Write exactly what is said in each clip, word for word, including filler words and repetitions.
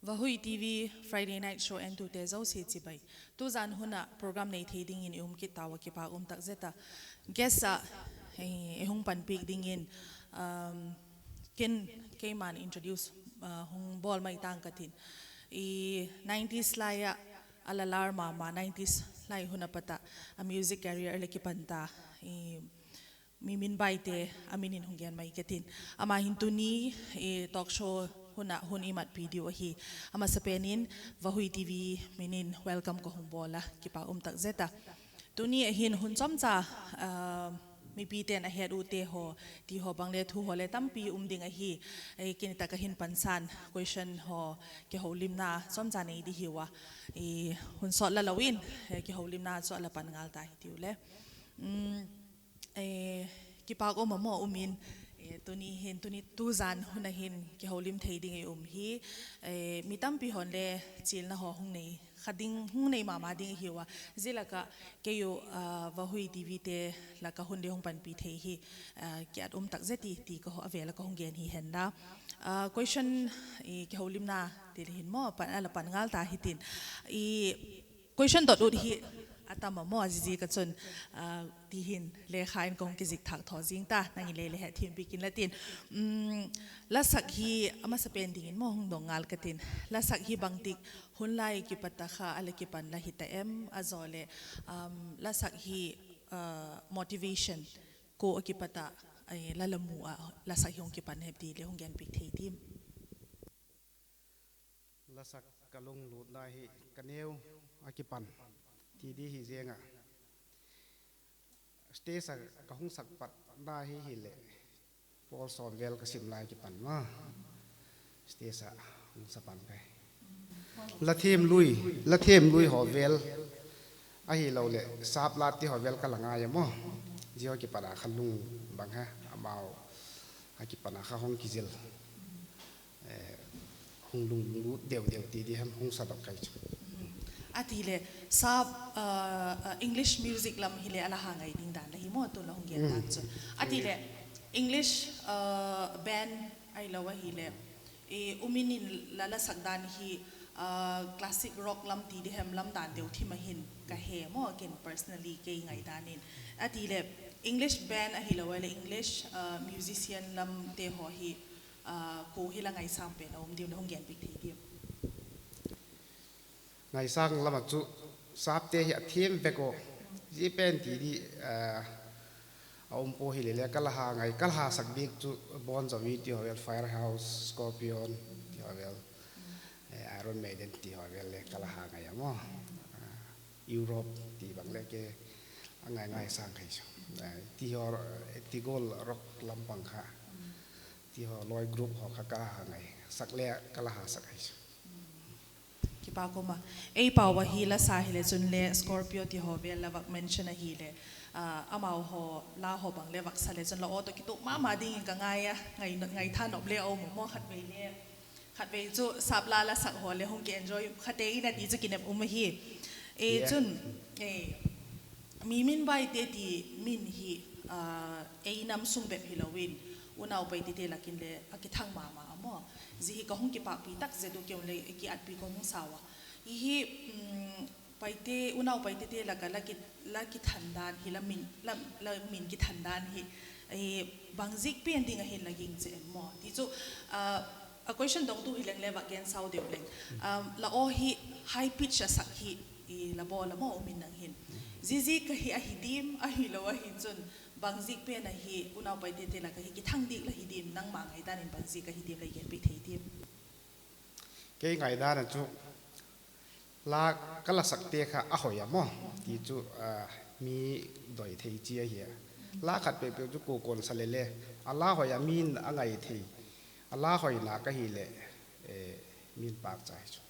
Vahui TV Friday Night Show entute zosia chibai. Tuzan hun ah program nei thei dingin i um kit tau a kipâk um tak zet a. Guest ah ei hung panpiak dingin, ken, keima'n introduce hung bawl mai tang ka tin. Nineties lai ah a la lâr ma ma, nineties lai hun a pat ah a music career a la kipan ta, Mimin Baite a min in hung gen mai ka tin. Ama hin tuni talk show hun ah hun i matpi diu ahi. A masapen in Vahui TV min in welcome ka hung bawl a, kipâk um tak zet a. Tuni a hin hun chomcha mipite'n a het ute haw ti haw bang le thu haw le tampi um ding ahi. Kei tak a hin pansan question haw, kihoulimna chomcha nei di hiu a, hun sawt la lo in, kihoulimna chu a la pan ngal ta hitiu le. Kipâk um a maw um in, tuni hin, tuni tuzan hun a hin kihoulim thei ding ei um hi. Mi tampi haw'n le chialna haw hung nei kha ding, hung nei ma ma ding ahiu a, zia lak ah kei u Vahui TVte lak ah hun le hung panpi thei hi ki at um tak zet i ti ka, a vêl ah ka hung gen hi hen la. Question, kihoulimna ti le hin maw, a la pan ngal ta hitin. Question dot ut hi a tam a maw, a ziaziak ah chun ti hin lekha in ka hung kizik thâk thaw zing ta, nang in le le hetthiampiak inla tin. La sak hi a masapen dingin maw hung dong ngal ka tin, la sak hi bangtik hun lai kipat a kha a la kipan la hi ta em, a zaw leh la sak hi motivation kua a kipat ah la la mu ah la sak hi hung kipan hem ti le hung genpiak thei diam? La sak ka lunglutna hi ka neu a kipan ti di hi zeng ah, stage ah ka hung sak patna hi hileh pawl sawm vêl ka sim lai kipan ma, stage ah hung sa pan kai. La themlui, la themlui haw vêl ahiloleh sâp la ti haw vêl ka la ngai a maw. Zia haw kipat a kha lung bang he amau a kipan a kha hung kizil, hung lunglut deu deu ti di hem hung sadok kai chu. A ti leh sâp, English music lam hileh a la ha ngai ding dan la hi maw, tun la hung gen dan chu. A ti leh English band ahilo ahileh, um in in la la sak dan hi classic rock lam ti di hem lam dan deu thim a hin ka he maw, ken personally kei ngai dan in. A ti leh English band ahilo ahileh English musician lamte haw hi kua hi la ngaisâng pen a um diam, la hung genpiak thei diam? Ngaisâng lam ah chu sâpte hi a thiam vek a, zia pen ti di a um pua hileh le ka la ha ngai, ka la ha sak diak chu Bon Jovi ti haw vêl, Firehouse, Scorpion ti haw vêl, Iron Maiden ti haw vêl le ka la ha ngai a maw. Europe ti bang le ke a ngai ngaisâng kai chu. Ti haw, ti gual rock lam pang kha, ti haw lawi group haw kha ka ha ngai, sak le ka la ha sak kai chu. Kipâk um a. Ei pau a hi la sa hileh chun le Scorpio ti haw vêl la vak mention ahileh, amau haw la haw bang le vak sa le chun la aw tawh kituak ma ma dingin ka ngai a, ngaitha nop le a um a maw, khatvei le, khatvei chu sâp la la sak haw le hung ki enjoy kha tei in a ti chu kinep um ahi. Chun, Mimin Baite ti min hi ei nam sung bep hilo in unau Paitete lak in le a kithang ma ma a maw. Zia hi ka hung kipakpi tak zet u, kei un le ki atpi ka hung sau a. Hi hi, Paite, unau Paitete lak ah la kithan dan hi, la min kithan dan hi bangzik pen ding a hin la ging che em maw ti chu, a question dongtu hileng le vak gen sau deu leng, la aw hi high pitch a sak hi la bawl a maw, um in nang hin. Ziaziak ahi, ahi diam, ahilo ahi chun bangzik pen ahi unau Paitete lak ah hi kithang diak la hi diam, nangma ngaidan in bangzik ahi diam, la genpiak thei diam? Kei ngaidan ah chu la ka la sakte kha a hoi a maw ti chu mi doi thei chi ahi a. La khat peuhpeuh chu kua kua'n sa le le a la hoi a, mi'n a ngai thei, a la hoina ka hileh mi'n pâk chai chu.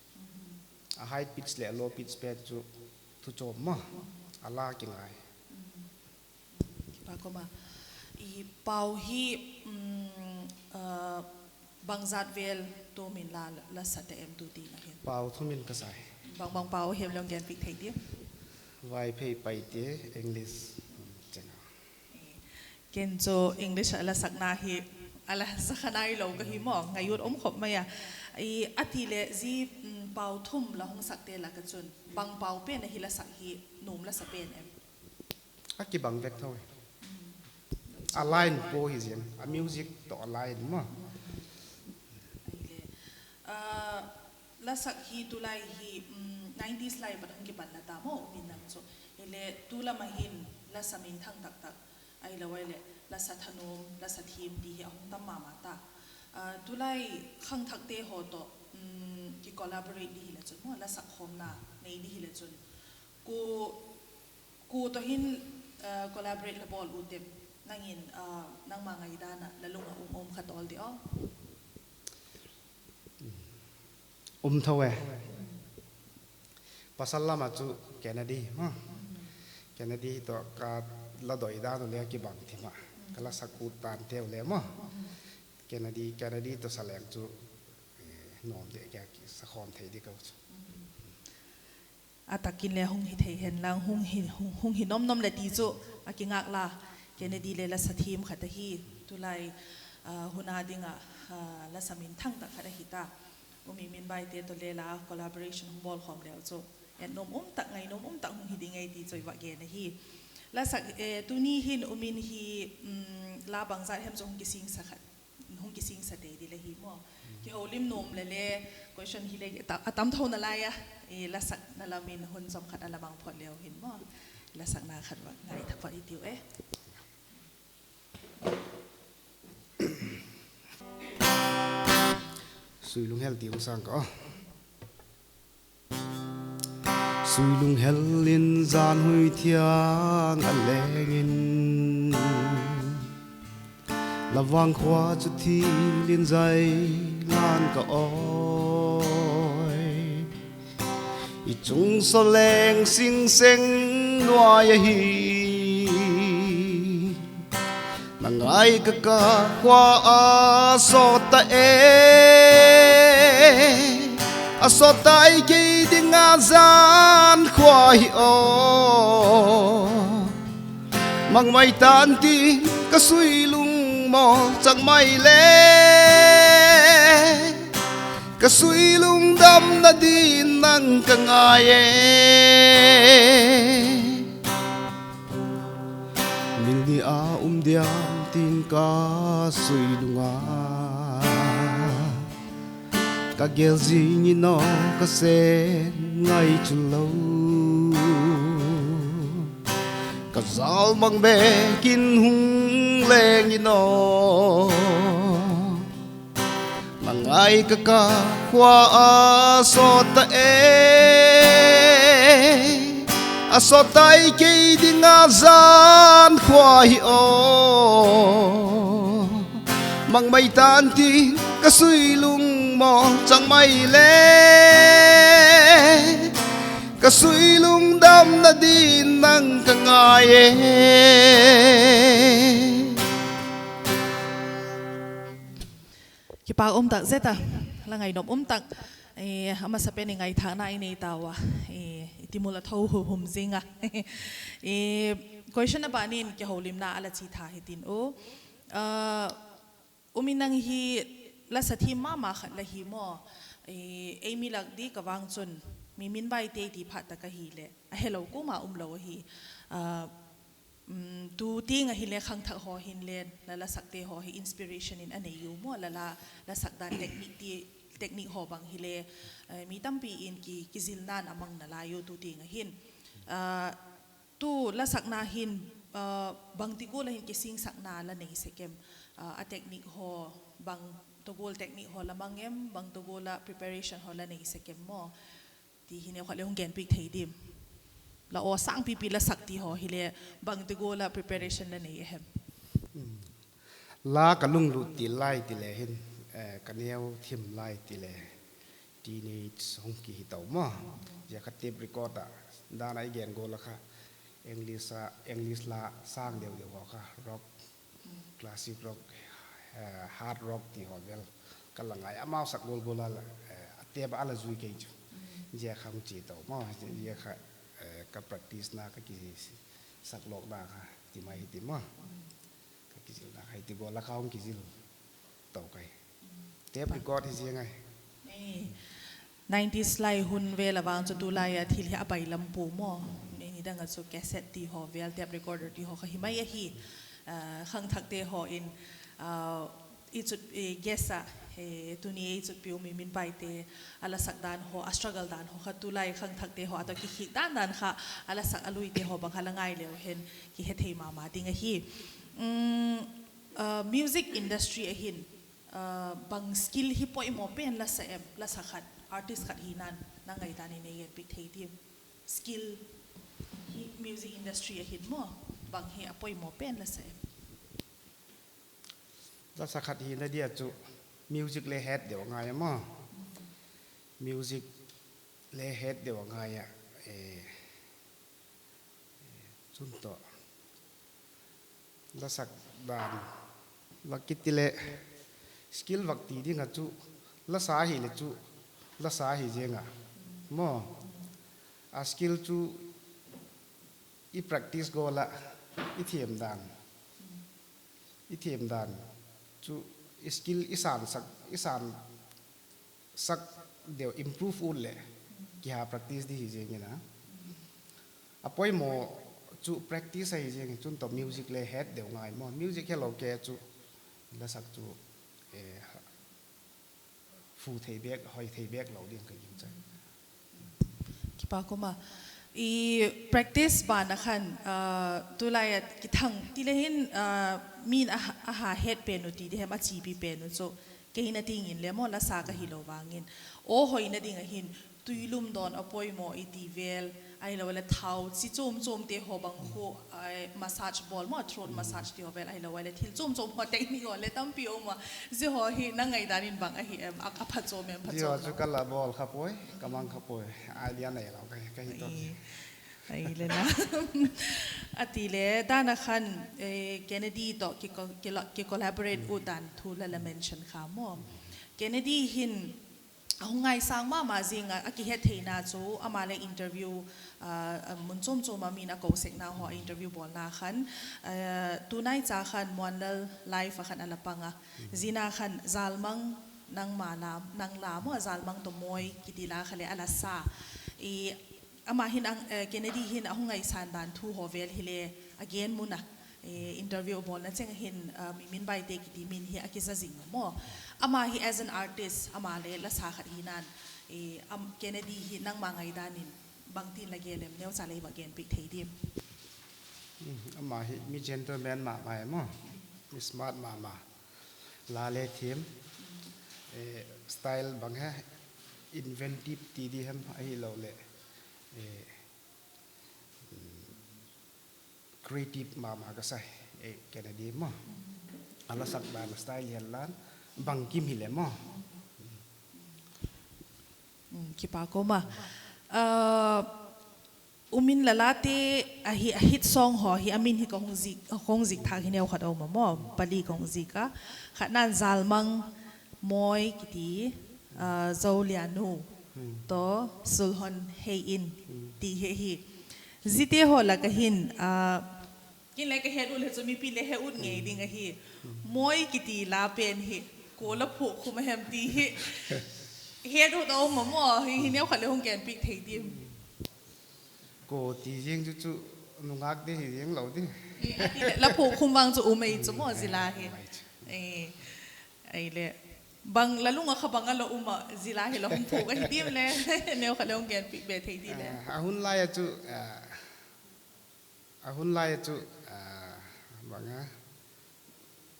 A high pitch leh a low pitch pen chu thu chawm maw, a la kingai. Kipâk um a. Pau hi bangzat vêl tuam in la la sa ta em tu tiang a hin? Pau thum in ka sai. Bang bang pau hem leng genpiak thei diam? Vaiphei Paite, English, cheng a. Ken chu English ah la sakna hi a la sa kha nailo ka hi maw, ngai ut um khop mai a. A ti leh zi, pau thum la hung sakte lak ah chun bang pau pen ahi la sak hi nuam la sa pen em? A kibang vek tho. A line pua hi ziang, a music tawh a line maw. La sak hi tulai hi nineties lai pat hung kipan la ta maw, um in nang chu. Hile tu lam ah hin la sa minthang tak tak, ahilo ahileh la sa thanuam, la sa thiam ti hi a hung tam ma ma ta. Tulai khangthakte haw tawh ki collaborate di hileh chun maw, la sak khawmna nei di hileh chun, kua tawh hin collaborate la bawl u tem? Nang in, nangma ngaidan ah la lung ah um um khat awl di aw. Um tho e. Pasal lam ah chu Kennedy maw. Kennedy tawh ka la doi dan u le kibang thim ah, ka la sak ut danteu le maw, Kennedy, Kennedy tawh sa leng chu nuam deh, ka sa khawm thei di ka chu. A tak in le hung hi thei hen lang, hung hi nom nom leh ti chu a kingâk la. Kennedy le la sa thiam khat ahi, tulai hun a ding ah la sa minthang tak khat ahi ta. U Miminvaite tawh le la collaboration hung bawl khawm leu chu et nuam um tak, ngai nuam um tak hung hi ding ei ti chu i va gen ahi. La sak, tuni hin U Min hi la bangzat hem chu hung kisingsa tei di la hi maw. Kiholim nuam le le, question hile a tam tho nalai a, la sakna lam in hun zom khat a la mang phot leu hin maw, la sakna khat va ngai thak phot i tiu e. Sui lunghel ti hung sâng ka aw. Sui lunghel in jan hui thiang a leng in, la vangkhua chu thil in zai lan ka awi. I chung saw leng sing seng nuai ahi. Na ngai ka ka khua a sawt ta e, a sawt tai kei ding a jan khua hi aw. Mang mai tan ti ka sui lung maw chang mai le, ka sui lungdamna din nang ka ngai e. Mil ni a um diam tin ka sui lung a, ka gel zing in aw ka sen ngai chu lo. Ka zal mang bek in hung leng in aw, na ngai ka ka khua a sawt ta e, a sawt tai kei ding a jan khua hi aw. Mang mai tan ti ka sui lung maw chang mai le, ka sui lungdamna din nang ka ngai e. Kipâk um tak zet a, la ngainom um tak, a masapen in ngaithâkna i nei tau a, i timul a tho hum hum zing a. Question a ban in kiholimna a la chi tha hitin u. U Min, nang hi la sa thiam ma ma khat la hi maw. Ei mi lak dik a vang chun Miminvaite ti phat tak ahileh a helo kuama um lo ahi. Tu tiang ahile khangthak haw hinle la la sakte haw hi inspiration in a nei u maw, la la, la sak dan technique ti, technique haw bang hile mi tampi in ki, kizilna'n a mang nalai u tu tiang ahin. Tu la sakna hin bangti gual ah hin kisingsakna la nei sek em? A technique haw, bang tawgual technique haw la mang em, bang tawgual ah preparation haw la nei sek em maw, ti hi neukhat le hung genpiak thei dim? La aw sângpipi la sak ti haw hile bangti gual ah preparation la nei a hem? La ka lunglut til lai ti le hin, ka neu thim lai ti le teenage hung kihi to maw. Zia kha tape record ah, dan a i gen gual a kha, English a, English la sâng deu deu haw kha rock, classic rock, hard rock ti haw vel ka la ngai, amau sak gual gual a la, a tape a la zui kei chu. Zia kha hung chia to maw, zia kha ka practice na, ka kisaklawkna kha ti mai hi ti maw. Ka kizilna kha hi ti gual a kha hung kizil to kai. Tape record hi ziang ai. Nineties lai hun vel a vang chu tulai a thil hi a bailam pua maw. Nidang a chu cassette ti haw vel, tape recorder ti haw kha hi mai ahi. Khangthakte haw in i chut guest ah, tuni ei chutpiu Miminpaite a la sak dan haw, a struggle dan haw kha tulai khangthakte haw a tawh kikhiak dan dan kha a la sak a luite haw bang kha la ngai leu hen kihethei ma ma ding ahi. Music industry ahin bang skill hi poimaw pen la sa em, la sa khat, artist khat hina'n nang ngaidan in ei gen piak thei diam? Skill hi music industry ahin maw, bang hi a poimaw pen la sa em? La sa khat hina dia chu music le het deu a ngai a maw. Music le het deu a ngai a. Chun tawh, la sak dan, vak kiti leh skill vak ti ding a chu, la sa hileh chu la sa hi ziang a maw. A skill chu i practice gual ah i thiam dan, i thiam dan chu skill i san sak, i san sak deu, improve ut leh kiha practice di hi ziang in a. A poimaw chu practice ahi ziang in chun tawh music le het deu ngai maw. Music helo ke chu la sak chu phu thei bek, hoi thei bek lo ding ka gingcha. Kipak um a, i practice ban a khan tulai a kithang ti le hin, min a ha het pen uh ti di hem a chipi pen uh chu, kei na dingin le maw la sa ka hilo vangin, aw hoina ding ahin tuilum dawn a poimaw i ti vel, ahilo le thau chi chuam chuamte haw bang khu, massage bawl maw, throat massage ti haw vel, ahilo le thil chuam chuam haw technique haw le tampi um a, zia haw hi nang ngaidan in bang ahi em, a phachuam em, phachuam chu ka la bawl kha puai, ka mang kha puai, idea neilo ka hi tawh. Ahile na, a ti le dan a khan Kennedy tawh ki collaborate ut dan thu la la mention kha maw. Kennedy hin a hung ngaisâng ma ma zing a, a kihet theina chu ama le interview mun chuam chuam a min a ko sekna haw a interview bawlna khan, tunai cha khan Muanlal live a khan a la pang a, zia na khan Zalmang, nang la maw, Zalmang tawh Mawi kiti la kha le a la sa. Ama hin, Kennedy hin a hung ngaisâng dan thu haw vel hile a gen mun a, interview a bawlna cheng hin Miminbaite kiti min hi a kiza zing a maw. Ama hi as an artist ama le la sa khat hina'n, Kennedy hi nangma ngaidan in bangtin la gen em, neucha lei va gen piak thei diam? Ama hi mi gentleman ma ma e maw, mi smart ma ma, la le thiam, style bang he, inventive ti di hem ahilo leh creative ma ma ka sa, Kennedy maw. A la sak dan, a style hi a lan, bangkim hile maw. Kipak um a, U Min la late ahi, a hit song haw hi a min hi ka hung zik thâk hi neukhat a um a maw, pali ka hung zik a, khatna'n Zalmang, Mawi kiti, Zolianu tawh Sulhon Hei In ti hi ahi. Ziate haw lak a hin, kin le ka het ut le chu mipi le he ut ngei ding ahi. Mawi kiti la pen hi kua la phuak khum a hem ti hi het ut a um a maw, hi hi neukhat le hung gen piak thei diam? Kua ti ziang chu chu nungâk di hi ziang lo di, la phuak khum vang chu um ei chu maw zia la hi. Ahileh bang la lung ah kha bang a la um ah zia la hi la hung phuak ahi diam le, neukhat le hung gen piak be thei di le? A hun lai a chu, a hun lai a chu bang a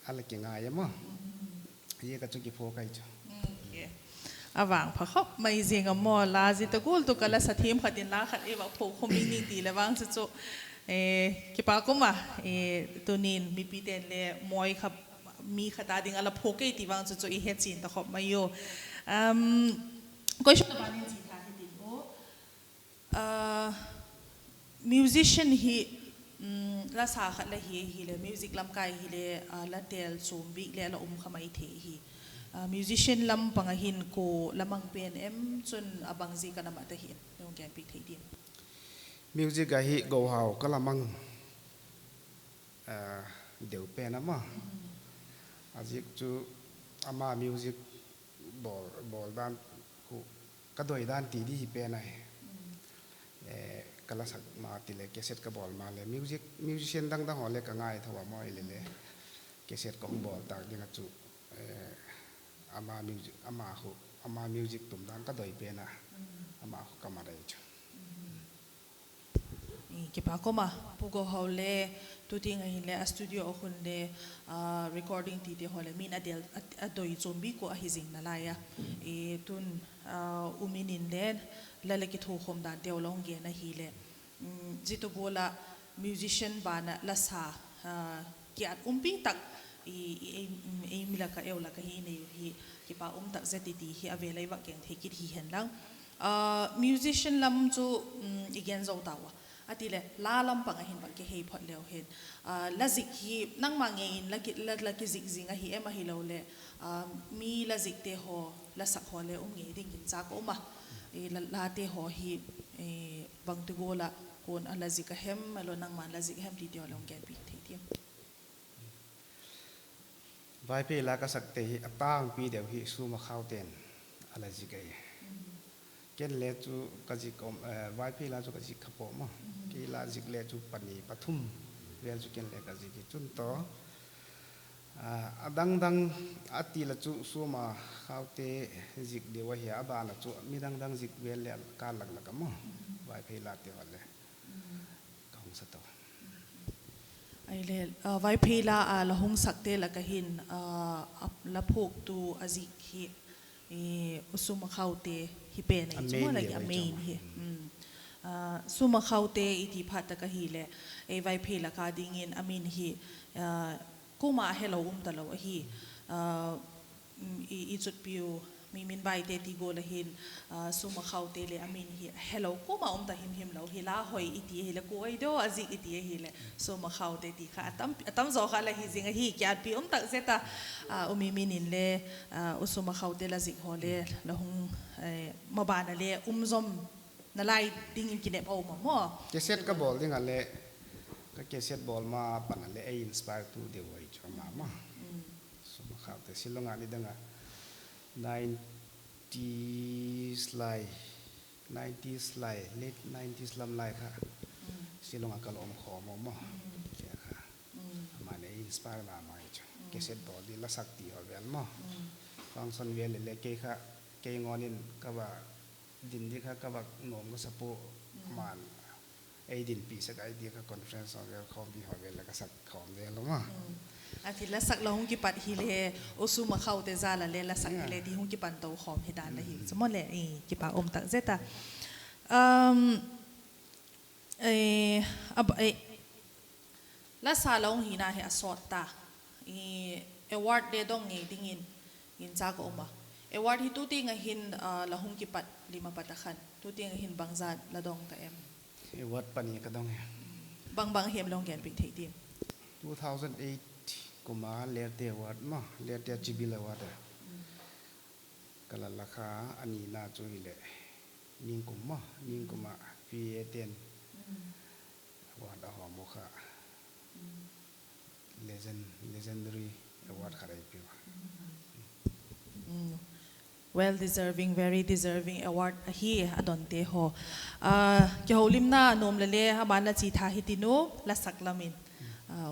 a la kingai a maw, zia ka chu kiphuak ahi chu. A vang pha khop mai zing a maw, la zia ta gual tu ka la sa thiam khat in la khat ei va phuak khum ing ning ti le vang chu chu, kipak um a, tunin mipite'n le Mawi kha mi khat a ding a la phuak kei ti vang chu chu i he chian ta khop mai u. Question a ban in chi tha hitin u, musician hi, la sa khat la hi hile, music lamkai hile, la têl chuam bik le la um kha mai thei hi. Musician lam pang a hin kua la mang pen em, chun a bang ziak a la mat ahi em, le hung gen piak thei diam? Music a hi Gohau ka la mang deu pen a maw. A ziak chu ama music bawl dan khu ka doi dan ti di hi pen ahi. Ka la sak ma ti le cassette ka bawl ma le music, musician dang dang haw le ka ngaitho a maw, i le le cassette ka hung bawl tâk ding ah chu, ama music, ama khu, ama music tum dan ka doi pen a, ama khu ka mat ahi chu. Kipak um a, Pu Gohau le, tu tiang ah hin le a studio ah khun le, recording tite haw le min a del, a doi chuam bik uh ahi zing nalai a. Tun, U Min in le la le kithukhawm danteu la hung gen ahileh, zia tu gual ah musician ban ah la sa kiat umpi tak, ei mi lak ah, eu lak ah hi nei uh hi, kipak um tak zet i ti hi a vêl a i vak gen thei kit hi hen lang. Musician lam chu i gen zo tau a, a ti leh la lam pang ah hin vak kihei phot leu hen, la zik hi nangma ngei in la kizik zing ahi em, ahiloleh mi la zikte haw, la sak haw le um ngei ding ginchâk ka um a, late haw hi bangti gual ah kuan a la zik a hem, ahilo nangma'n la zik a hem tite haw le hung genpiak thei diam? Vaiphei la ka sakte hi a tângpi deu hi Suma Khauten a la zik ahi. Ken le chu ka zik, Vaiphei la chu ka zik kha pua maw. Kei la zik le chu pani pathum vêl chu ken le ka zik hi chun tawh, a dang dang a ti la chu Suma Khaute zik deu ahi a, a ban ah chu mi dang dang zik vêl le ka lak lak a maw, Vaiphei late haw le ka hung sa to. Ahile, Vaiphei la a la hung sakte lak ah hin la phuaktu a zik hi U Suma Khaute hi pen ahi chu maw, la a main hi. Suma Khaute i ti phat tak ahileh, ei Vaiphei lak a dingin a min hi kuama helo um talo ahi. I chutpiu, mi min vaite ti gual ah hin, Suma Khaute le a min hi helo kuama um ta himhim lo hi, la hoi i ti ahileh, kua i do a zik i ti ahileh Suma Khaute ti kha a tam zaw kha la hi zing ahi, kiatpi um tak zet a. U Mi Min in le U Suma Khaute la zik haw le la hung, maban ah le um zom nalai dingin kinep a um a maw. Cassette ka bawl ding ah le, ka cassette bawl ma pan ah le ei inspire tu deu ahi chu ama maw. Suma Khaute Shillong ah ni dang ah nineties lai, nineties lai, late nineties lam lai kha Shillong ah ka la um khawm a maw. Kha, ama'n ei inspire ma ma hi chu. Cassette bawl di, la sak ti haw vêl maw, function vêl le kei kha, kei ngawn in ka va din di kha ka va nuam ka sa pua, ama'n ei dinpi sak ai ti kha conference haw vêl, khawmpi haw vêl le ka sak khawm vêl a maw. A ti la sak la hung kipat hile, U Suma Khaute jal a le la sak hile ti hung kipan to khawm hi dan la hi chu maw le, kipak um tak zet a. La sa la hung hina hi a sawt ta. Award le dong ngei dingin ginchâk ka um a. Award hi tu tiang ah hin la hung kipat lim a pat a khan, tu tiang ah hin bangzat la dong ta em? Award pani ka dong hi. Bang bang hem la hung genpiak thei diam? Two thousand eight kum a Lerte Award maw, Lerte Chibil Award a ka la la kha, a nina chu hileh ningkum maw, ningkum ah P A ten award a hawm u kha, legend, legendary award khat ahi piu. Well deserving, very deserving award ahi a donte haw. Kiholimna nuam le le a ban la chi tha hitin u, la sak lam in,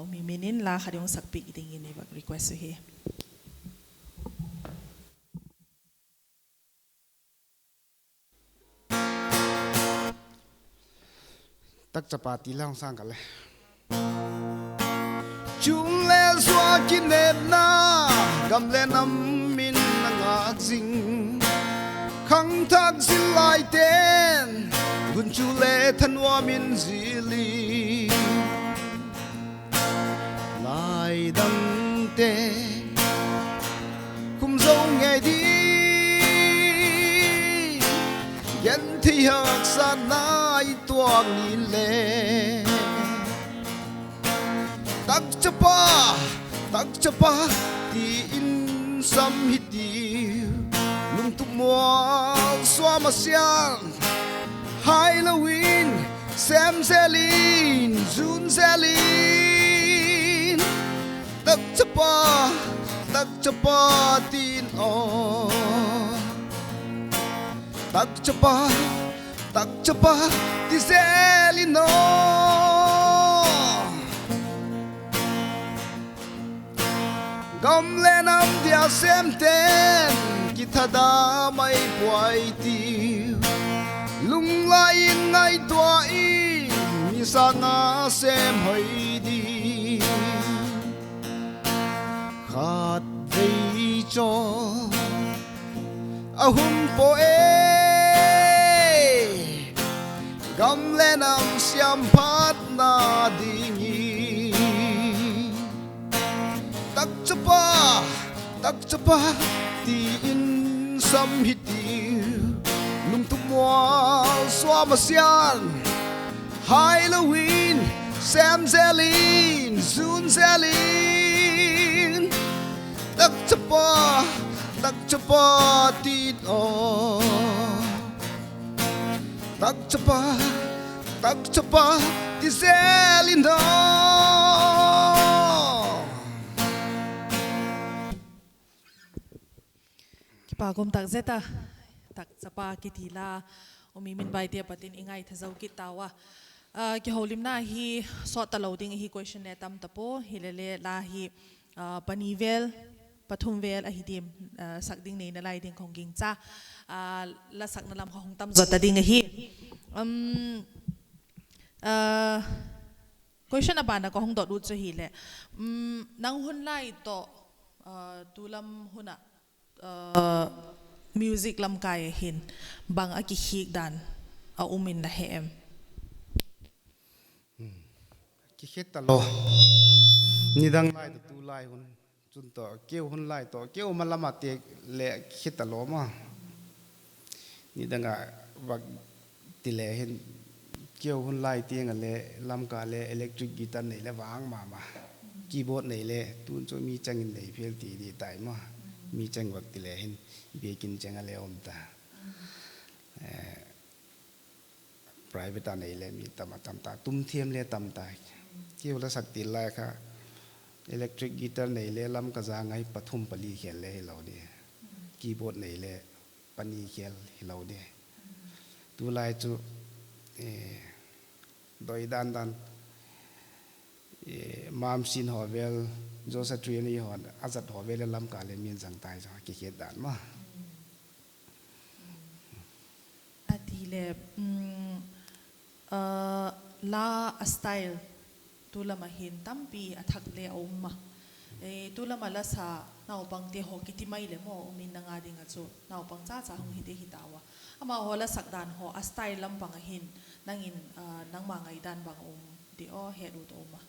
U Mi Min in la khat hung sakpiak dingin i vak request u hi. Tak chapa ti la hung sâng ka le. Chun le zua kinepna, gam le nam in a ngâk zing, khangthak zil laite'n gunchu le thanuam in zil i, lai dangte khum zo ngei di, genthei haksatna i tuak ni le. Tak chapa, tak chapa ti in sam hitiu, lungtup mual suam a siam, hailo in sem zel in, zun zel in, tak chapa, tak chapa tin aw. Tak chapa, tak chapa, ti zel in aw. Gam le nam dia sêmte'n kithada mai puai tiu. Lunglai in ngaitua in mi sâng a sêm hoi di. Khatvei chaw a hun pua e, gam le nam siam phatna ding i. Tak chapa, tak chapa, ti in sam hi tiu. Lungthim mual suam a sian, hai lo in, sêm zel in, zun zel in. Tak chapa, tak chapa, ti aw. Tak chapa, tak chapa, ti zel in aw. Kipak um tak zet a, tak chapa kiti la, um i min baite a pat in i ngaitha zo kit tau a. Ah, kiholimna hi sawt talo ding hi, question le tam ta pua, hilele la hi, ah, pani vel, pathum vel ahi diam, ah, sak ding neina lai ding ka hung gingcha. Ah, la sakna lam kha hung tam zaw ta ding ahi. Um, ah, question a ban a ka hung dot ut chu hileh, um, nang hun lai tawh, ah, tu lam hun ah, ah, music lamkai a hin bang a kikhiak dan a um in la he em? Kikhe talo. Nidang lai tawh tu lai hun, chun tawh keu hun lai tawh keu ma lam a tek le kikhe talo ma. Nidang a vak ti le hin, keu hun lai tiang a le lamka le electric guitar nei le vang ma ma. Keyboard nei le tun chu mi chang in nei phel ti di tai ma. Mi chang vak ti le hin, biakin chang a le um ta. Eh, private a nei le mi tam a tam ta, tum thiam le tam ta. Keu la sak ti lai kha, electric guitar nei le lamka zang ahi pathum pali khel le hilo di. Keyboard nei le pani khel hilo di. Tu lai chu, eh, doi dan dan, eh, Mamsin haw vel, Joshua Trian i haw, a zat haw vel le lamka le min zang tai zaw, kikhet dan ma. A ti le, um, ah, la a style tu lam a hin tampi a thak le a um a. Eh, tu lam a la sa naupangte haw kiti mai le maw, um in nang a ding a chu naupang cha cha hung hi te hi tau a. Ama haw la sak dan haw a style lam pang a hin nang in, ah, nangma ngai dan bang um ti aw het ut a um a.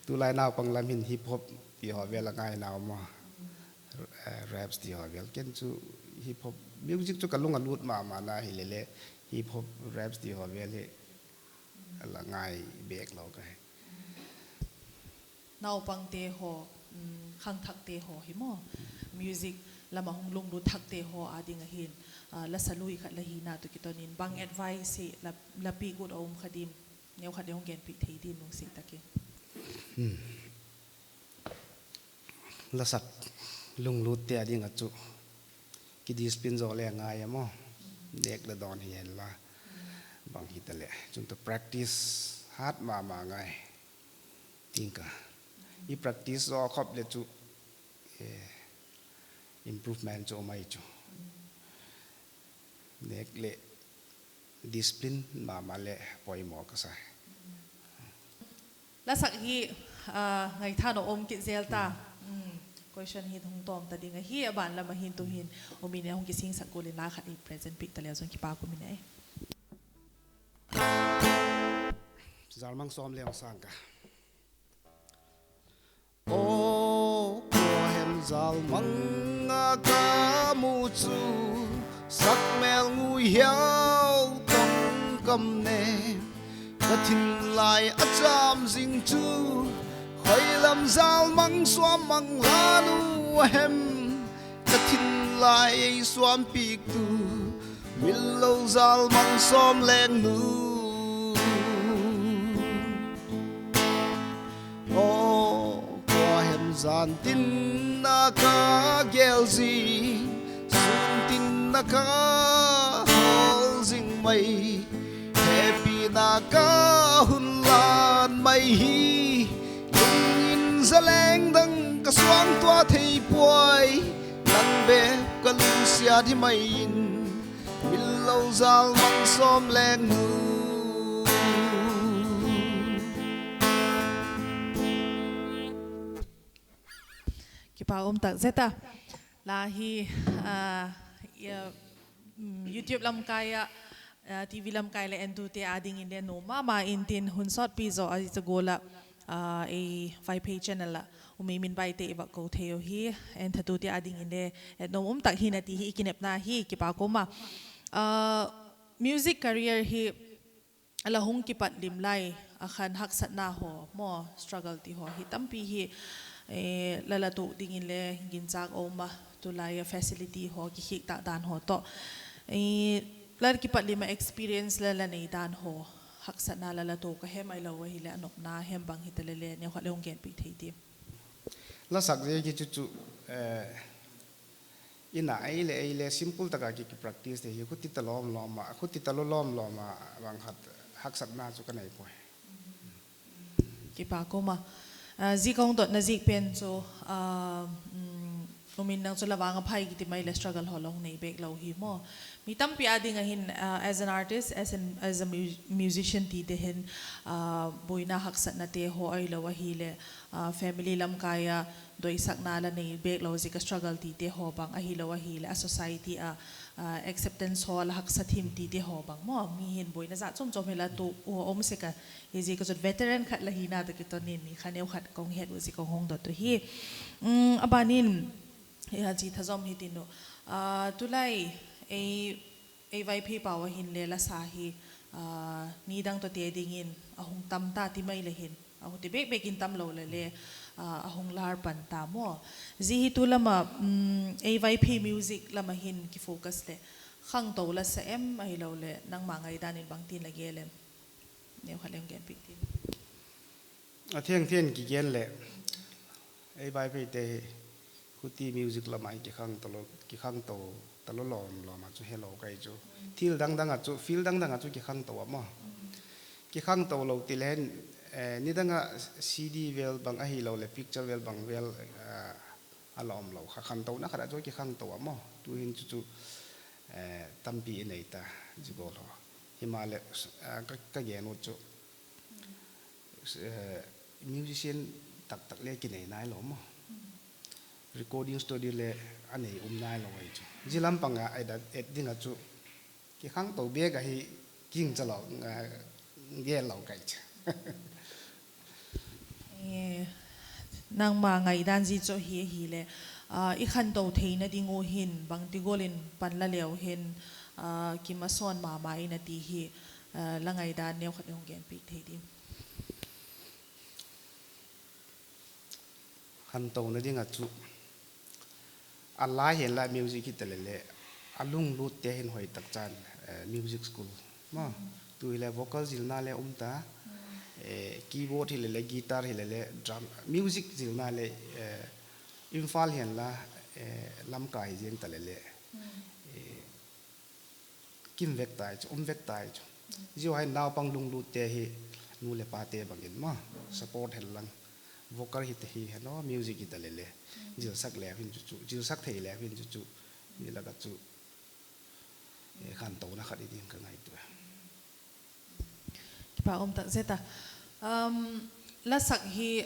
Tu lai naupang lam hin hip hop ti haw vel a ngai nau ma. Eh, raps ti haw vel. Ken chu hip hop music chu ka lung a lut ma ma na hilele hip hop raps ti haw vel hi la ngai bek lo ka hi. Naupangte haw, um, khangthakte haw hi maw, music lam a hung lunglut thakte haw a ding a hin, ah, la sa lui khat la hina tawh kiton in bang advice hi la, la piak ut a um kha dim, neu khat le hung genpiak thei dim lungsiat tak in. La sak lunglutte a ding a chu kidiscipline zaw le ngai a maw. Nêk le dawn hi hen la. Bang hi ta le chun tawh practice hat ma ma ngai. Ting ka. I practice zaw khop le chu, eh, improvement chu um ai chu. Nêk le discipline ma ma le poimaw ka sa. La sak hi, ah, ngaitha na um kit zel ta. Um, question hi hung tawm ta ding ahi, a ban lam a hin tu hin um in hung kisingsak gual in la khat i present piak ta le zong kipak um in e. Zalmang sawm le hung sâng ka. Aw, kua hem zalmang a ka mu chu, sak mêl ngui hiau tawng kam ne. Ka thin lai a châm zing chu, khoi lam zalmang suam mang la nu a hem. Ka thin lai ei suampiaktu, mil lo zalmang sawm leng nu. Aw, kua hem zan tin a ka gel zing, sun tin na ka hawl zing mai, hepina ka hun lan mai hi. Lungin zaleng dang ka suangtua thei puai, nang bep ka lungsiat hi mai in, min lo zal mang sawm leng nu. Kipak um tak zet a. La hi, ah, YouTube lamkai ah, TV lamkai leh entute â dingin le nuam ma ma intin, hun sawtpi zaw a zia gual ah, ei Vaiphei channel ah um ei min baite i vak ko thei u hi, enthatute â dingin le et nuam um tak hin a ti hi i kinepna hi. Kipak um a. Music career hi la hung kipat lim lai a khan haksatna haw maw, struggle ti haw hi tampi hi, la la tuak dingin le ginchâk a um a, tulai a facility haw kikhik tak dan haw tawh, la kipat lim ah experience la la nei dan haw, haksatna la la tuak a hem ahilo ahileh a nopna hem bang hita le le neukhat le hung genpiak thei diam? La sak zia ki chu chu, in a ei le ei le simple tak a ki, ki practice te hi khuti ta lawm lawm a, khuti ta lawm lawm a bang khat haksatna chu ka nei puai. Kipak um a. Zia ka hung dotna ziak pen chu, um, in nang chu la vang a phai kiti mai leh struggle haw la hung nei bêk lo hi maw. Mi tampi â ding ah hin, as an artist, as an, as a mu-, musician tite hin, buaina haksatnate haw ahilo ahileh, family lamkai a doisakna la nei bêk lo ziak a struggle tite haw bang ahilo ahileh a society ah acceptance haw la haksa thim tite haw bang maw, mi hin buaina jat chuam chuam hi la tuak u a um sek a. Hiziak a chun veteran khat la hina tawh kiton in kha neukhat ka hung het uh ziak ka hung dot uh hi. A ban in, chi thazawm hitin uh, tulai ei, ei Vaiphei pau ah hin le la sa hi, nidang tawhte dingin a hung tam ta ti mai le hin, a hung ti bêk bêk in tam lo le le, a hung lar pan ta maw. Zia hi tu lam ah, ei Vaiphei music lam ah hin ki focus leh khangto la sa em ahiloleh nangma ngaidan in bangtin la gel em? Neukhat le hung genpiak tin. A thiangthiang kigen leh, ei Vaipheite hi khuti music lam ah kikhangto, kikhangto talo lawm lawm a chu helo kai chu. Thil dang dang ah chu, field dang dang ah chu kikhangto a maw. Kikhangto lo ti le hen, nidang ah CD vel bang ahiloleh picture vel bang vel a la um lo kha, khantona khat ah chu kikhangto a maw. Tuhin chu chu tampi i nei ta, zia gual haw. Himaleh, ka, ka gen ut chu, musician taktak le kinei nailo maw. Recording studio le a nei um nailo ahi chu. Zia lam pang ah et ding ah chu kikhangto bêk ahi, kingcha lo, gel lo kai chu. Nangma ngaidan zia chu hi ahileh, i khanto theina ding u hin bangti gual in pan la leu hin kimasawn ma ma in a ti hi, la ngaidan neukhat hung genpiak thei diam? Khantona ding ah chu, a lai hen la music hita le le, a lunglutte hin hoi tak chan music school maw, tu hile vocal zilna le um ta, keyboard hile le, guitar hile le, drum, music zilna le, Imphal hen la, lamkai hi ziang ta le le, kim vek tai chu, um vek tai chu. Zia hai naupang lunglutte hi nu leh pate bangin maw, support hen lang, vocal hita hi hen aw, music hita le le, zilsak leu hin chu chu, zilsak thei leu hin chu chu, zia lak ah chu khantona khat hi ding ka ngaitua. Kipak um tak zet a. La sak hi,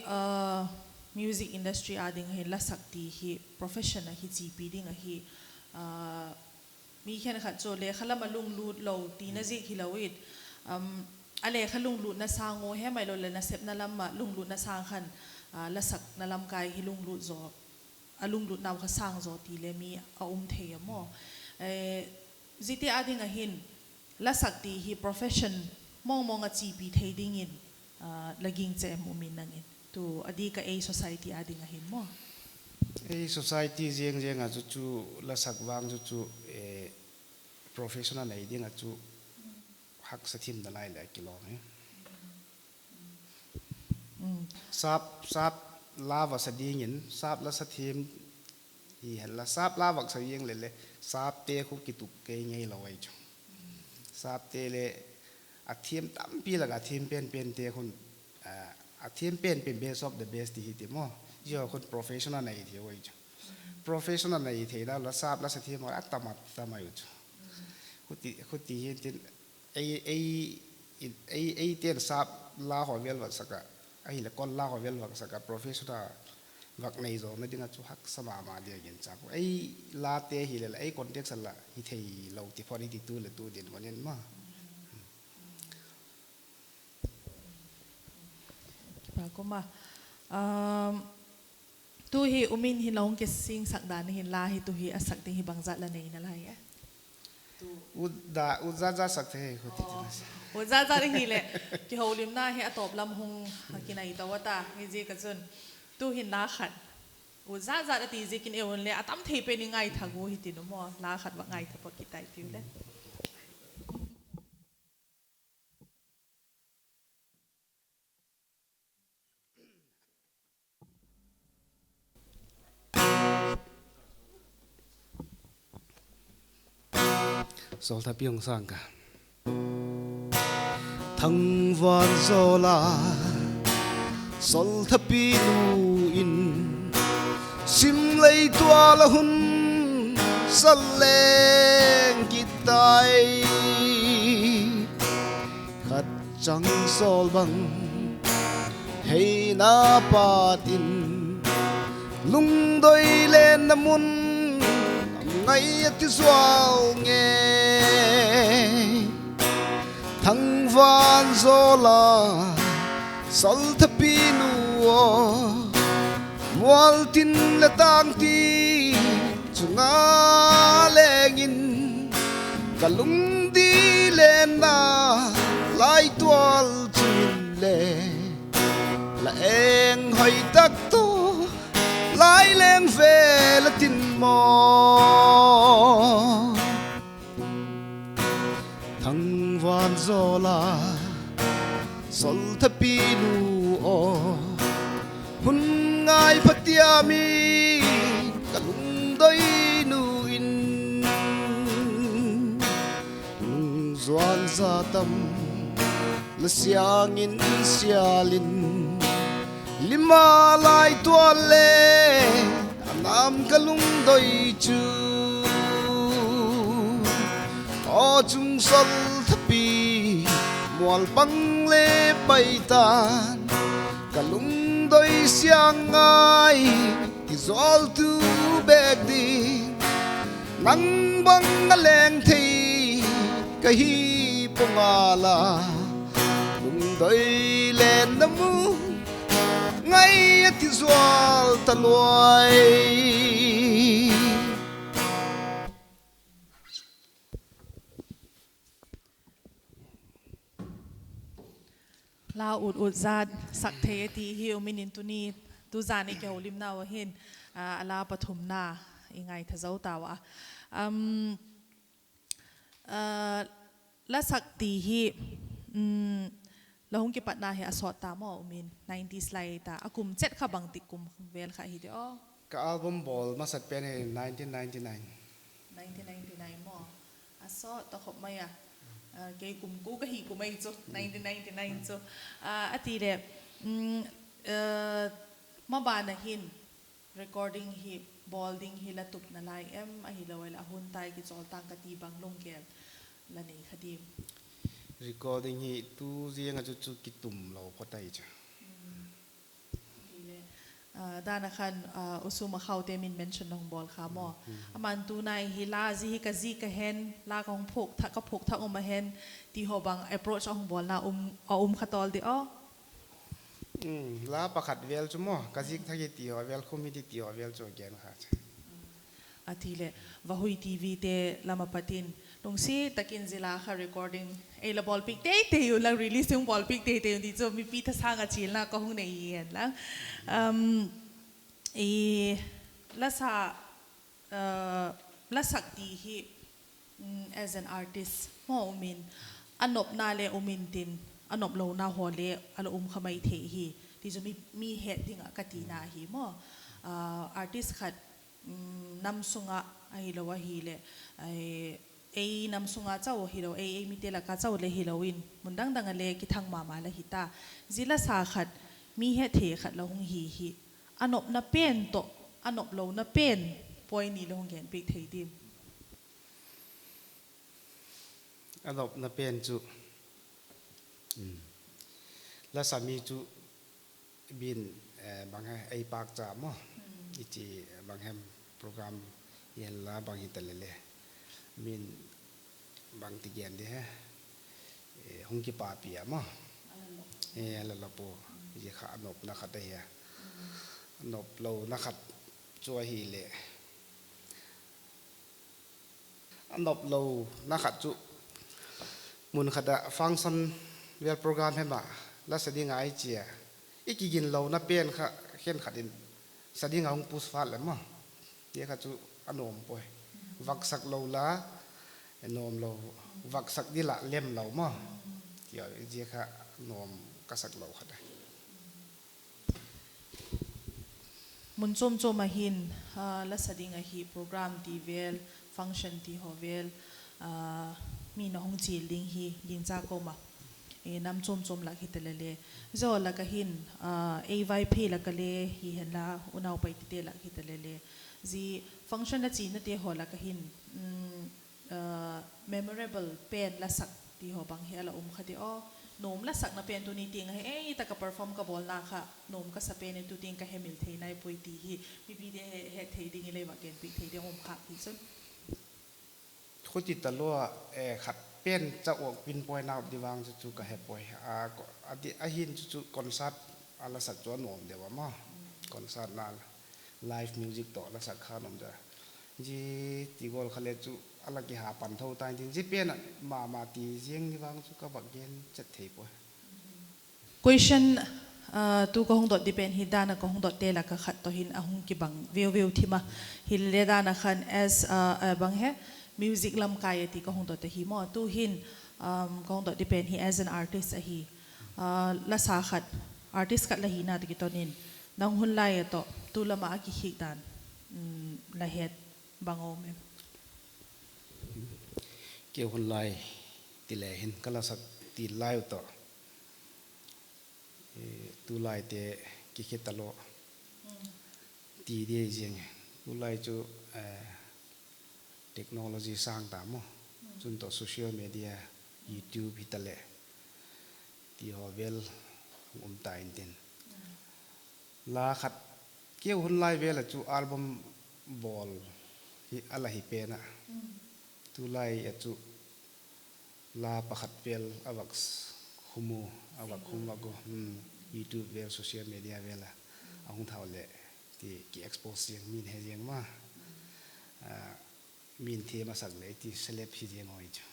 music industry â ding hin la sak ti hi profession ahi chipi ding ahi, mi khenkhat chu lekha lam ah lunglut lo tina ziak hilo in, a lekha lunglutna sâng u hem ahiloleh nasepna lam ah lunglutna sâng khan, la sakna lamkai hi lunglut zaw, a lunglutnau kha sâng zaw ti le mi a um thei a maw. Ziate â ding ah hin la sak ti hi profession mawngmawng ah chipi thei dingin la gingcha em um in nang in? Tu a dik ah ei society â ding ah hin maw, ei society ziang ziang ah chu chu la sak vang chu chu profession a nei ding ah chu haksa thim nalai leh kilawm hi. Sap, sap la va sa dingin, sap la sa thiam Hi hen la sap la vak sa ziang leh le, sapte khu kituk kei ngei lo ahi chu. Sapte le a thiam tampi lak ah a thiam pen pente khun, a thiam pen pen best of the best ti hi ti maw. Zia khun professional nei thei ahi chu. Professional nei theina la sap la sa thiam a tam a tam ahi chu. Khuti khuti hin tin, ei ei ei eite'n sap la haw vel vak sak ah, ahileh kol la haw vel vak sak ah professional vak nei zawna ding ah chu haksa ma ma ding a gin chak u. Ei late hileh la ei context ah la hi thei lo ti phot hi ti tu leh tu dinmun in ma. Kipâk um a. Tu hi U Min hin la hung kisingsak dan hin la hi tu hi a sak ding hi bangzat la nei nalai e? Ut zat zat sak thei hi khuti. Ut zat zat hileh kihoulimna hi a tawp lam hung kinai to a ta hi ziak a chun, tu hin la khat ut zat zat a ti ziak in e un le a tam thei pen i ngaithak u hi tin u maw, la khat va ngaitha phot kitai piu le. Sawlthapi hung sâng ka. Thangvanzawl a, sawlthapi nu in, sim lei tual a hun sal leng kit tai. Khat chang sawl bang heina pat in, lungdoi lenna mun a ngai a ti zual nge. Thangvanzawl a, sawlthapi nu aw, mualtin leh tângti chung a leng in, ka lungdoi lenna laitual chu in le, la eng hoi tak tu lai leng vel a tin maw. Thangvanzawl a, sawlthapi nu aw, hun ngai phatia mi ka lungdoi nu in, lungzuan za tam la siang in sial in, lima laitual le a nam ka lungdoi chu. Aw chung sawlthapi, mual pang le pai ta'n, ka lungdoi siang ngai ti zawltu bêk ding, nang bang a leng thei ka hi pua ngal a, lungdoi lenna mun ngai a ti zual ta luai. La ut ut zat sak thei a ti hi U Min in tuni, tuzan i kihoulimnau ah hin, a la pathumna i ngaitha zo tau a. La sak ti hi, la hung kipatna hi a sawt ta maw U Min, nineties lai ta a, kum chet kha bangtik kum vel kha hi di aw? Ka album bawl masat pen hi nineteen ninety nine. Nineteen ninety nine maw? A sawt ta khop mai a. Kei kum ko ka hi kum ai chu nineteen ninety nine chu. A ti leh, maban a hin recording hi, bawl ding hi la tupna lai em, ahilo leh a hun tai kichawl tang ka ti bang lunggel la nei kha diam? Recording hi tu ziang a chu chu kitum lo phot ai chu. Dan a khan U Sum a Khaute min mention la hung bawl kha maw? Aman tunai hi la zia hi ka zik ka hen, la ka hung phuak thak, ka phuak thak um a hen, ti haw bang approach a hung bawlna a um kha tawl di aw? La pakhat vel chu maw, ka zik thak hi ti haw vel, khum hi di ti haw vel chu a gen kha chu. A ti leh, Vahui TV te lam a pat in lungsiat tak in zia la kha recording ei la bawlpiak teitei un, la release hung bawlpiak teitei un ti chu mipi thasâng ah chialna ka hung nei hi hen la. La sa, la sak ti hi, as an artist maw U Min, a nopna le um intin, a noplona haw le a la um kha mai thei hi, ti chu mi het ding ah ka tina hi maw. Artist khat nam sung ah ahilo ahileh, ei nam sung a chau ahilo, ei, ei mite lak a chau le hilo in mun dang dang ah le kithang ma ma la hi ta. Zia la sa khat, mi hetthei khat la hung hi hi, a nopna pen tawh a noplona pen point ni la hung genpiak thei diam? A nopna pen chu, la sa mi chu bin, bang he, ei pâkcha maw, i chi, bang hem, program i hen la bang hita le le, min bangti gen di he, hung kipapi a maw, a la la pua, zia kha a nopna khat ahi a. A noplona khat chu ahileh, a noplona khat chu mun khat ah function vel program hem ah la sa ding a i chia, i kiginlona pen kha khenkhat in sa ding a hung push fat leh maw, zia kha chu a nuam puai. Vaksak lo la nuam lo, vaksak ding la lem lo maw, zia kha nuam ka sak lo khat a. Mun chuam chuam ah hin la sa ding ahi, program ti vel, function ti haw vel, mi na hung chial ding hi gingcha ka um a, nam chuam chuam lak hita le le, zia lak ah hin ei Vaiphei lak ah le hi henla, unau paitite lak hita le le, zia function a chianate haw lak ah hin memorable pen la sak ti haw bang hi a la um kha di aw? Nuam la sakna pen tuni tiang ahi, ei tak ah perform ka bawlna kha nuam ka sa pen e, tu tiang ka hemil thei nai puai ti hi mipite hetthei ding i lei vak genpiak thei ding um khâk hi chun. Khuti talua, khat pen cha uak pin point out di vang chu chu ka he puai. Ahin chu chu concert a la sak chu a nuam deu a maw. Concert na live music tawh la sak kha nuam deu. Zia ti gual kha le chu a la kiha pan tho ta intin, zia pen ah ma ma ti ziang ni vang chu ka vak gen chet thei puai. Question tu ka hung dot di pen hi dan ah ka hung dotte lak ah khat tawh hin a hung kibang veu veu thim a. Hile dan ah khan as bang he, music lamkai a ti ka hung dot ahi maw. Tu'hin ka hung dot di pen hi as an artist ahi. La sa khat, artist khat la hina tawh kiton in nang hun lai a tawh tu lam ah a kikhik dan la het bang um em? Keu hun lai ti le hin ka la sak til lai uh tawh tu laite kikhe talo ti di ziang e. Tu lai chu technology sâng ta maw, chun tawh social media, YouTube hitaleh ti haw vel hung um ta intin, la khat keu hun lai vel ah chu album bawl hi a la hi pen ah, tu lai ah chu la pakhat vel a vak khum u, a vak khum vak u, YouTube vel, social media vel a a hung thau leh ti ki expose ziang, min he ziang ma, min thiam a sak leh ti celeb hi ziang ahi chu,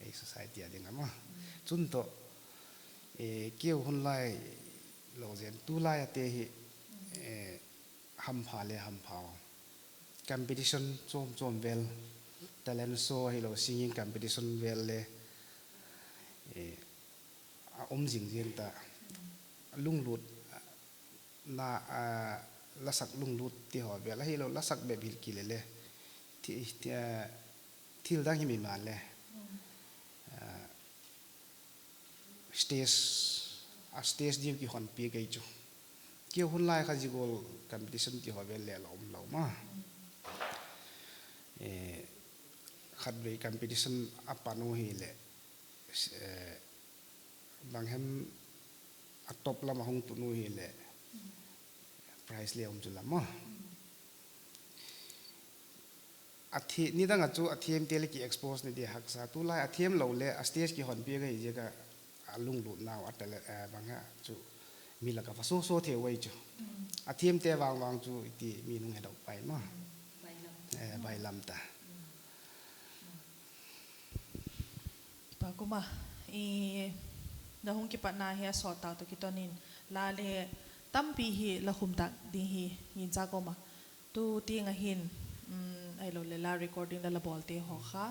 ei society a ding a ma. Chun tawh keu hun lai lo zen tu lai ate hi hampha le hampha, competition chuam chuam vel, talent show ahilo singing competition vel le a um zing ziang ta, lunglut na, la sak lunglut ti haw vel ahilo, la sak bep hil kile le thil dang hi mi man le stage, a stage diu kihonpi kei chu. Keu hun lai kha zia gual competition ti haw vel le la um lo ma. Khatvei competition a pan u hileh, bang hem, a top lam a hung tun u hileh prize le um chu lam a. Nidang ah chu a thiamte le ki expose ni di haksa, tu lai a thiam lo le a stage kihonpi ka hi ziak a, a lunglutnau a talent bang a chu mi lak a va so so thei u ahi chu. A thiamte vang vang chu i ti mi nung hedok pai ma, bailam ta. Pakuma, na hung kipatna hi a sawt tau tawh kiton in, la le tampi hi la khum tak ding hi ginchâk um a. Tu tiang ah hin, ahilo le la recording la la bawlte haw kha,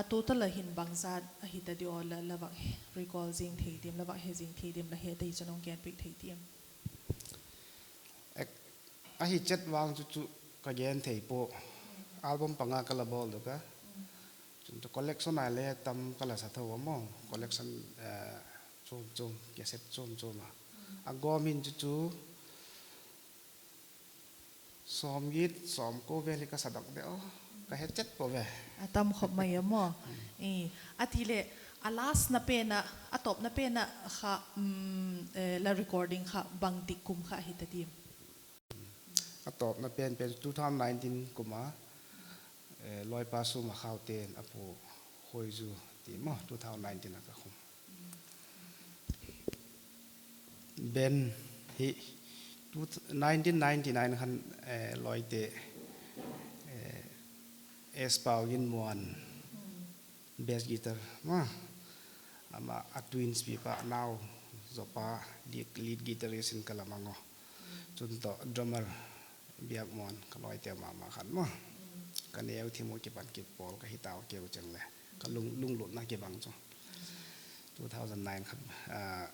a total ah hin bangzat ahi ta diam aw, la vak recall zing thei diam, la vak he zing thei diam, la he ta hi chun hung genpiak thei diam? Ahi chet vang chu chu Ka gen thei pua. Album panga ka la bawl dok a. Chun tu collection a le tam ka la sa tho a maw. Collection, eh, chuam chuam, cassette chuam chuam a. A gawm in chu chu sawmgiat, sawmkua vel hi ka sa dok de aw. Ka he chet pua ve. A tam khop mai a maw. I, a ti le, a last na pen a, a tawpna pen a kha, um, eh, la recording kha bangtik kum kha hi ta diam? A tawpna pen pen two thousand nineteen kum a, eh, Loipa Sum a Khaute in a pu Khoizu ti maw, two thousand nineteen a ka khum. Band hi two, nineteen ninety-nine khan, eh, Loite, eh, S Paugin Muan, bass guitar ma, ama a twins pipa nau, zawpa, lead, lead guitarist in ka la mang aw. Chun tawh drummer Biakmuan ka Loite ma ma khan maw. Ka neu thim u kipan kipawl ka hi tau keu cheng le. Ka lung, lunglutna kibang chu. Two thousand nine kha, ah,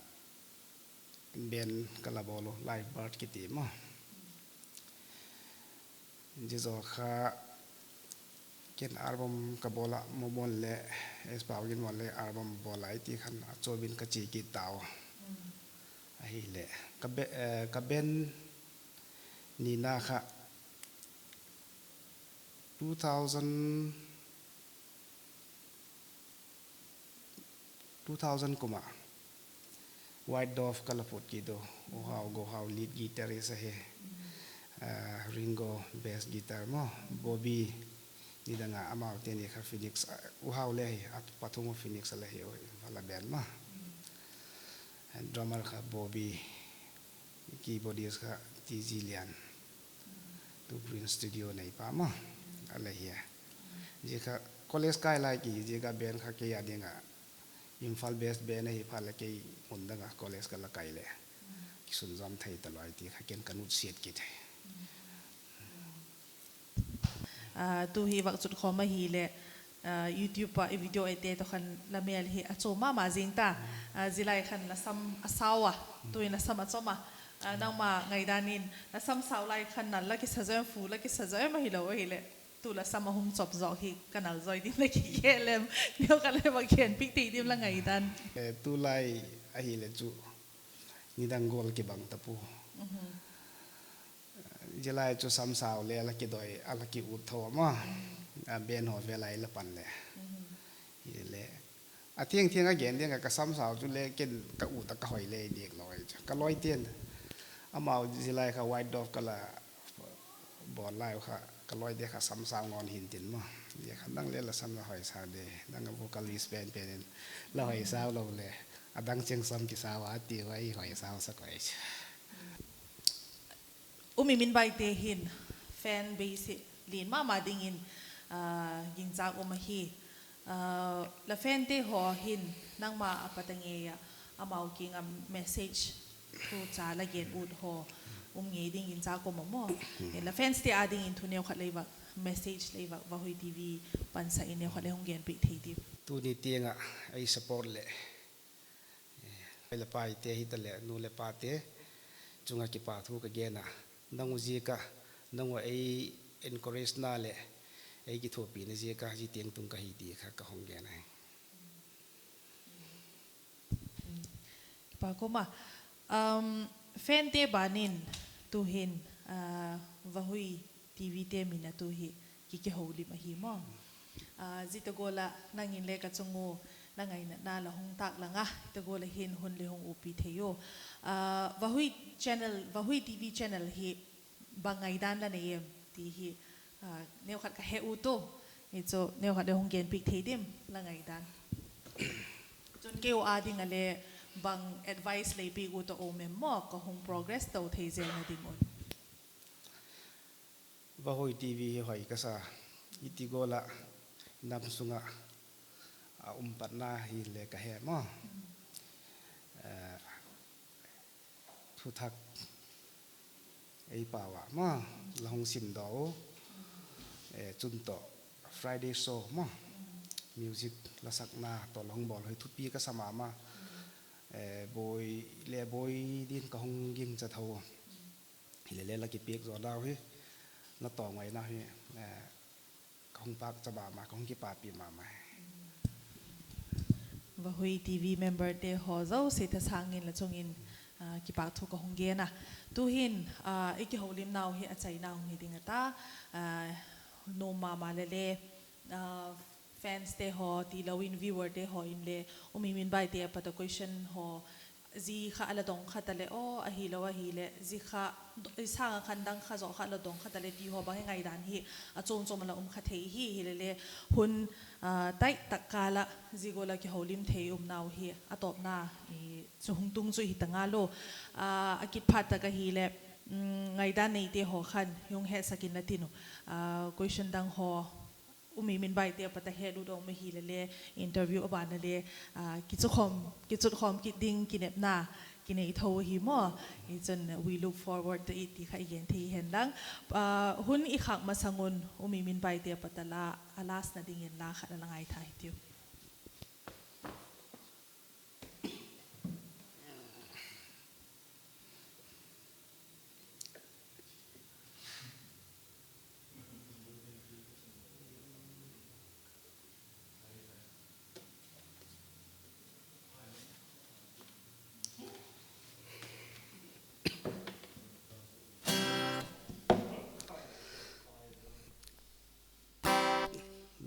band ka la bawl u, Live Bird kiti maw. Zia zaw kha ken album ka bawl a, Mobon le S Paugin Muan le album bawl ai ti khan a chuam in ka chia kit tau. Ahileh, ka be-, eh, ka band nina kha two thousand, two thousand kum a White Dove ka la phut kit u, U Hau, Go Hau lead guitarist ahi. Ah, Ringo bass guitar maw, Bobby, nidang a amau te ni kha Phoenix, ah, U Hau le hi, a pathum u Phoenix a la hi u, a la band maw. Drummer kha Bobby, keyboardist kha T G Lian. Tu Green Studio neipa maw, a la hi a. Zia kha college kai lai ki, zia kha band kha kei a ding a Imphal based band ahi phat leh kei mun dang a college ka la kai leh kisunzawm thei ta lai ti kha ken ka nutsiat kit hi. Ah, tu hi vak chut khawm ahileh, ah, YouTube ah i video ete tawh khan la mêl hi a chawm ma ma zing ta. Ah, zia lai khan la sam a sau a, tuin la sam a chawm a. Ah, nangma ngaidan in la sam sau lai khan nal la kisa zaw em, fu la kisa zaw em, ahilo ahileh tu la sam a hung chawp zawk hi ka nal zaw ding la kigel em? Neukhat le va gen piak thei diam la ngaidan? Eh, tulai ahileh chu nidang gual kibang ta pua. Zia lai chu sam sau le la kidoi, a la kiut tho a maw. A band haw vêl a i la pan leh. Hileh, a thiangthiang a gen ding a ka sam sau chu le ken ka ut a ka hoi le diak lo ai chu. Ka lawite'n, amau zia lai kha White Dove ka la bawl lai u kha, ka lawite kha sam sau ngawn hin tin maw. Zia kha nang le la sam la hoi sau de, nang a vocalist pen pen in la hoi sau lo le, a dang cheng sam kisau a ti ua i hoi sau sa koi chu. Umi Minbaite hin fan base hi lian ma ma dingin, ah, ginchâk um ahi. Ah, la fante haw hin nangma a pat a ngei ah amau kiang ah message, thucha la gen ut haw um ngei dingin ginchâk um a maw. La fanste â dingin thu neukhat le i va, message le i va, Vahui TV pansak in neukhat le hung gen piak thei diam? Tuni tiang ah ei support leh, eh, leh paite hitaleh nu leh pate chung ah kipakthu ka gen a, nang u ziak a, nang u ei encouragena leh ei kithuapina ziak a zia tiang tung ka hi ti kha ka hung gen ahi. Kipak um a, um, fante ban in tu'hin, ah, Vahui TVte min a tu hi ki, kiholim ahi maw. Ah, zia ta gual ah nang in le ka chung u la ngainatna la hung tâk lang a, ta gual ah hin hun le hung upi thei u. Ah, Vahui channel, Vahui TV channel hi bang ngaidan la nei em ti hi, ah, neukhat ka he ut u. Hi chu neukhat le hung gen piak thei diam la ngaidan? Chun keu â ding ah le bang advice lei piak ut a um em maw, ka hung progress to thei zelna ding un? Vahui TV hi hoi ka sa, i ti gual ah nam sung ah a um patna hile ka he maw. Eh, thuthak ei pau ah maw, la hung simdaw u. Eh, chun tawh Friday show maw, music la sakna tawh la hung bawl hi thupi ka sa ma ma. Eh, bawi le bawi din ka hung gingcha tho. Hile le la kipiak zaw dau hi la tawh ngaina hi, ka hung pâkcha ma ma, ka hung kipâkpi ma ma. Vahui TV memberte haw zosia thasâng in la chung in kipâk thu ka hung gen a. Tu'hin i kihoulimnau hi a chaina hung hi ding a ta, nuam ma ma le le, fanste haw tilo in viewerte haw inle, Umi Minbaite a pat a question haw zia kha a la dong kha ta leh, aw ahilo ahileh zia kha, i sâng ah khan dang kha zaw kha la dong kha ta leh ti haw bang hi ngaidan hi a chuam chuam a la um kha thei hi, hilele hun tight tak kâl ah zia gual ah kihoulim thei umnau hi a tawpna chu hung tung chu hi ta ngal u. A kit phat tak ahileh, ngaidan neite haw khan hung hetsak in la tin u, question dang haw Umi Minbaite a pat a het lut a um ahile le, interview a ban a le kichutkhawm kit ding kinepna kinei tho ahi maw. Hichun we look forward to it ti kha i gen thei hen lang. Hun i khâk masang un Umi Minbaite a pat a la, a lastna dingin la khat a la ngaitha hitiu.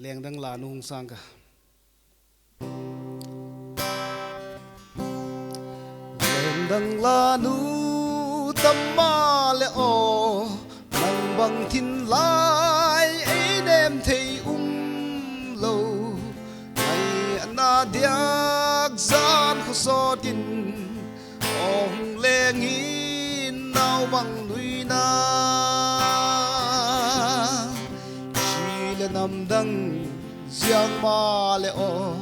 Lengdang la nu hung sâng ka. Lengdang la nu tam ma leh aw, nang bang thin lai ei nêm thei um lo. Ngai a na diak zan khawsawt in, aw hung leng in nau bang nuina. Chi leh namdang ziang ma leh aw,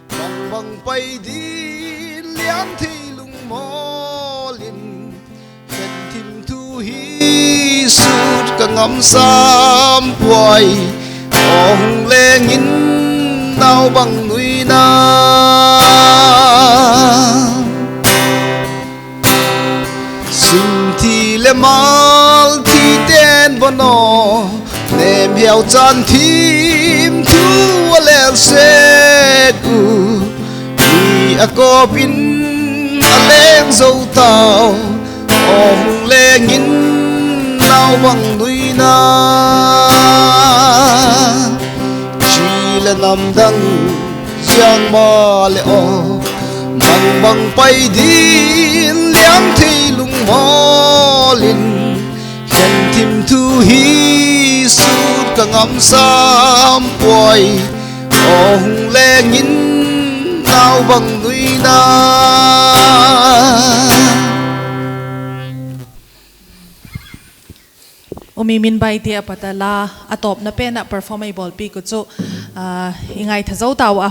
bang bang pai din lian thei lungmawl in, khen thim thu hi sut ka ngam sam puai, aw hung leng in nau bang nuina. Sim thi leh mal thi ten va naw, nêm hiau chan thim thu a lel sek u, mi a kawp in a leng zo tau, aw hung leng in nau bang nuina. Chi leh namdang ziang ma leh aw, bang bang pai din lian thei lungmawl in, khen thim thu hi sut ka ngam sam puai, aw hung leng in nau bang nuina. Umi Minbaite a pat a la a tawpna pen ah perform ei bawlpiak uh chu i ngaitha zo tau a.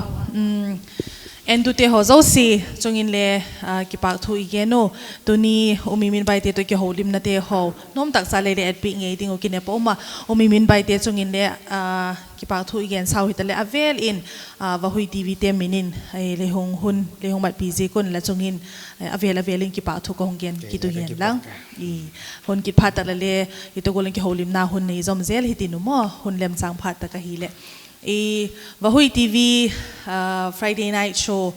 Entute haw zosia chung in le kipâk thu i gen u. Tuni Umi Minbaite tawh kihoulimnate haw nuam tak cha lei leh etpiak ngei ding uh kinep a um a, Umi Minbaite chung in le kipâk thu i gen sau hitaleh a vêl in Vahui TVte min in lei hung hun lei hung matpi ziak un la chung in a vêl a vêl in kipâk thu ka hung gen kit u hen lang. Hun kit phat tak leh le i tawh gual in kihoulimna hun nei zom zel hitin u maw, hun lemchâng phat tak ahileh. Vahui TV Friday night show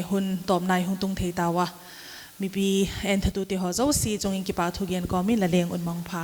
hun tawpna i hung tung thei tau a. Mipi enthatute haw zosia chung in kipâk thu gen kawm in la leng un mangpha.